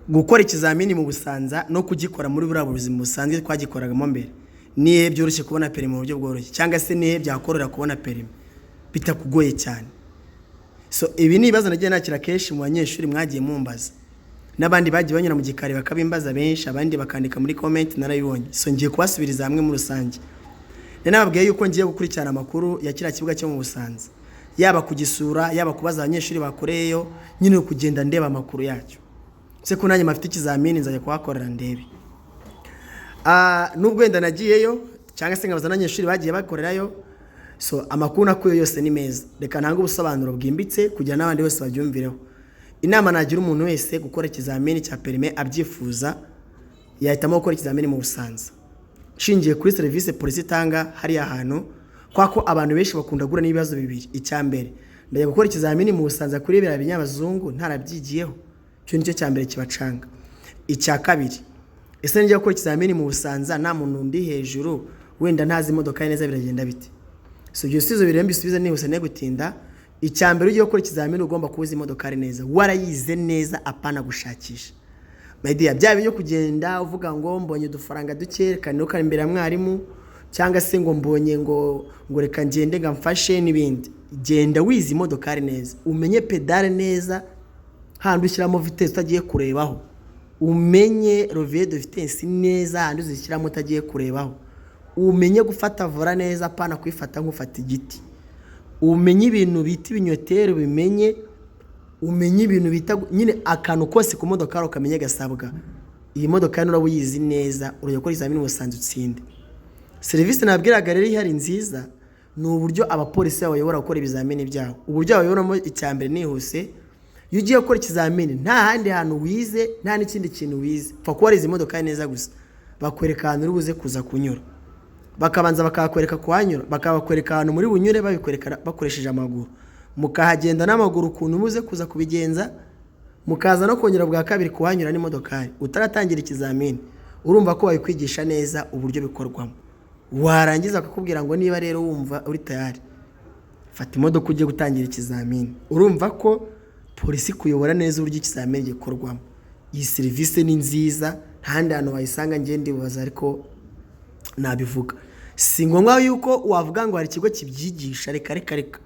Gukora ikizamini mu Busanza no kugikora muri buriya buzima busanzwe twagikoragamo mbere, nihe byoroshye kubona perimi mu buryo bworoshye, cyangwa se nihe byakorohera kubona perimi bitakugoye cyane? So ibi ni ibibazo nagiye nakira kenshi mu banyeshuri mwagiye mumbaza, n'abandi bagiye banyura mu gikari bakabimbaza benshi, abandi bakandika muri comment, narabibonye. So ngiye kubasubiriza hamwe muri rusange. Nari nababwiye yuko ngiye gukurikirana amakuru ya kiriya kibuga cyo mu Busanza, yaba kugisura, yaba kubaza abanyeshuri bakoreyeyo, nyine kugenda ndeba amakuru yacyo. Se ko nanjye mafite ikizamini, nzajya kuhakorera ndebe. Nubwo wenda nagiyeyo cyangwa se nkabaza n'abanyeshuri bagiye bakorerayo, so amakuru nakuye yose ni meza. Reka ntange ubusobanuro bwimbitse kugira n'abandi bose babyumvireho. Inama nagira umuntu wese gukora ikizamini cya perime abyifuza, yahitamo gukora ikizamini mu Busanza, nshingiye kuri serivisi polisi itanga hariya hantu, kwa ko abantu benshi bakunda guhura n'ibibazo bibiri. Icya mbere, ndajya gukora ikizamini mu Busanza kuri biriya binyabazungu ntarabyigiyeho? Icyo nicyo cya mbere kibacanga. Icya kabiri, ese njya gukora ikizamini mu Busanza nta muntu undi hejuru, wenda ntazi imodoka ye neza, biragenda bite? So ibyo bisubizo biremba bisubize nihuse ne gutinda. Icya mbere, ugiye gukora ikizamini ugomba kuba uzi imodokari neza, warayize neza, apana gushakisha. My dear, bya byo kugenda uvuga ngo mbonye udufaranga duke, reka nirukane imbere ya mwarimu, cyangwa se ngo mbonye ngo reka ngende ngo amfashe n'ibindi. Genda wize imodokari neza, umenye pédale neza, handi ushyiramo vitesse utagiye kurebaho, umenye levier de vitesse neza, handi uzishyiramo utagiye kurebaho, umenye gufata volant neza, apana kuyifata nk'ufata igiti, umenye ibintu bita ibinyoteri, ubimenye, umenye ibintu bita nyine akantu kose ku modoka ukamenye gasabwa. Iyi modoka nuraba uyizi neza, urajya gukora ikizamini ubusanzwe utsinde. Serivisi nabwiraga rero ihari nziza ni uburyo abapolisi babayobora gukora ibizamini byabo. Uburyo babayoboramo, icya mbere nihuse, iyo ugiye gukora ikizamini nta handi hantu wize, nta n'ikindi kintu wize, pfa kuba warize imodoka neza gusa, bakwereka ahantu uri buze kuza kunyura, bakabanza bakahakwereka kuhanyura, bakabakwereka ahantu muri bunyure, babikwereka bakoresheje amaguru, mukahagenda n'amaguru ukuntu muze kuza kubigenza, mukaza no kongera bwa kabiri kuhanyura n'imodokari utaratangira ikizamini. Urumva ko babikwigisha neza uburyo bikorwamo. Warangiza bakakubwira ngo niba rero wumva uri tayari, fata imodoka ujye gutangira ikizamini. Urumva ko polisi kuyobora neza uburyo ikizamini gikorwamo. Iyi serivisi ni nziza, nta handi hantu wayisanga. Ngende ndibaza, ariko nabivuga, si ngombwa yuko wavuga ngo hari ikigo kibyigisha. Reka reka reka,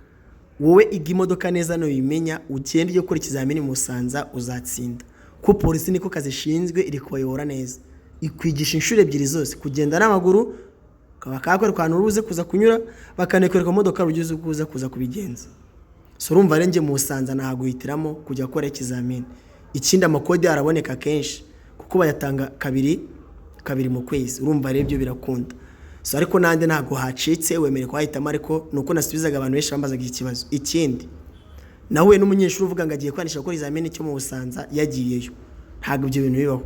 wowe iga imodoka neza, nuyimenya ugende ujye gukora ikizamini mu Busanza, uzatsinda, kuko polisi niko kazi ishinzwe, iri kubayobora neza, ikwigisha inshuro ebyiri zose: kugenda n'amaguru bakakwereka ahantu uri buze kuza kunyura, bakanakwereka mu modoka uburyo uzi kuza kuza kubigenza. So urumva rero njye mu Busanza nahaguhitiramo kujya gukora ikizamini. Ikindi, amakode araboneka kenshi kuko bayatanga kabiri kabiri mu kwezi. Urumva rero ibyo birakunda. So ariko nandi ntabwo hacitse, wemerewe kuhahitamo, ariko ni uko nasubizaga abantu benshi bambazaga iki kibazo. Ikindi, nahuye n'umunyeshuri uvuga ngo agiye kwandikisha gukora ikizamini cyo mu Busanza, yagiyeyo. Ntabwo ibyo bintu bibaho.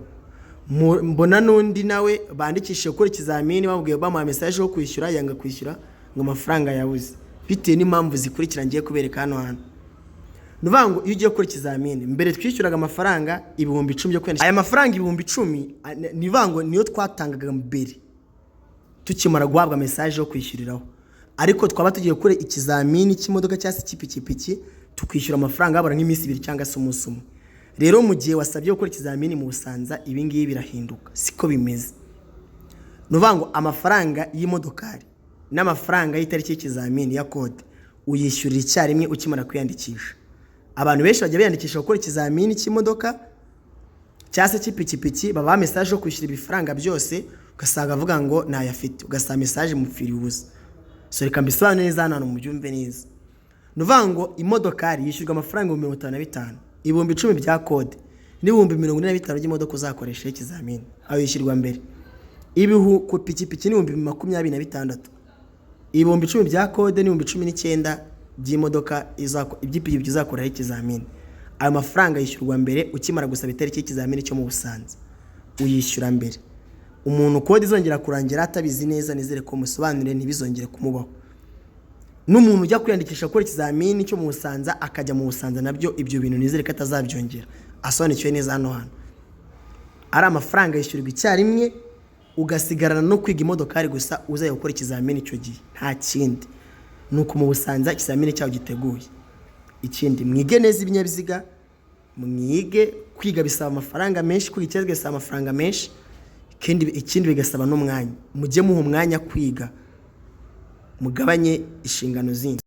Mbona n'undi nawe bandikishije gukora ikizamini, bamubwiye, bamuha message yo kwishyura, yanga kwishyura ngo amafaranga yabuze, bitewe n'impamvu zikurikira ngiye kubereka hano hantu. Ni ukuvuga ngo iyo ugiye gukora ikizamini, mbere twishyuraga amafaranga 10,000 byo kwiyandikisha. Aya mafaranga 10,000, ni ukuvuga ngo niyo twatangaga mbere tukimara guhabwa message yo kwishyuriraho, ariko twaba tugiye gukora ikizamini cy'imodoka cyangwa se cy'ipikipiki, tukishyura amafaranga habura nk'iminsi 2 cyangwa se umunsi umwe. Rero mu gihe wasabye gukora ikizamini mu Busanza, ibi ngibi birahinduka, siko bimeze. Ni ukuvuga ngo amafaranga y'imodokari n'amafaranga y'itariki y'ikizamini ya kode uyishyurira icyarimwe ukimara kwiyandikisha. Abantu benshi bajya biyandikisha gukora ikizamini cy'imodoka cyangwa se cy'ipikipiki, babaha message yo kwishyura ibifaranga byose, ugasanga avuga ngo ntayafite, ugasanga message mupfiriye ubusa. So reka mbisobanure neza hano hantu mubyumve neza. Ni ukuvuga ngo imodokari yishyurwa amafaranga 55,000, 10,000 bya kode n'45,000 by'imodoka uzakoresha ikizamini, ayo yishyurwa mbere. Ibihu ku pikipiki ni 26,000, 10,000 bya kode n'19,000 by'imodoka iby'ipikipiki uzakoraho ikizamini. Ayo mafaranga yishyurwa mbere ukimara gusaba itariki y'ikizamini cyo mu Busanza, uyishyura mbere. Umuntu kode izongera kurangira atabizi neza, nizere ko musobanurire ntibizongere kumubaho. N'umuntu ujya kwiyandikisha gukora ikizamini cyo mu Busanza akajya mu Busanza, nabyo ibyo bintu nizere ko atazabyongera, asobanukiwe neza hano hantu. Ari amafaranga yishyurwa icyarimwe, ugasigarana no kwiga imodokari gusa uzajya gukora ikizamini icyo gihe, nta kindi. Ni uko mu Busanza ikizamini cyaho giteguye. Ikindi, mwige neza ibinyabiziga. Mwige. Kwiga bisaba amafaranga menshi, kwiga ikibazo bisaba amafaranga menshi, ikindi bigasaba n'umwanya. Mujye muha umwanya kwiga, mugabanye inshingano zindi.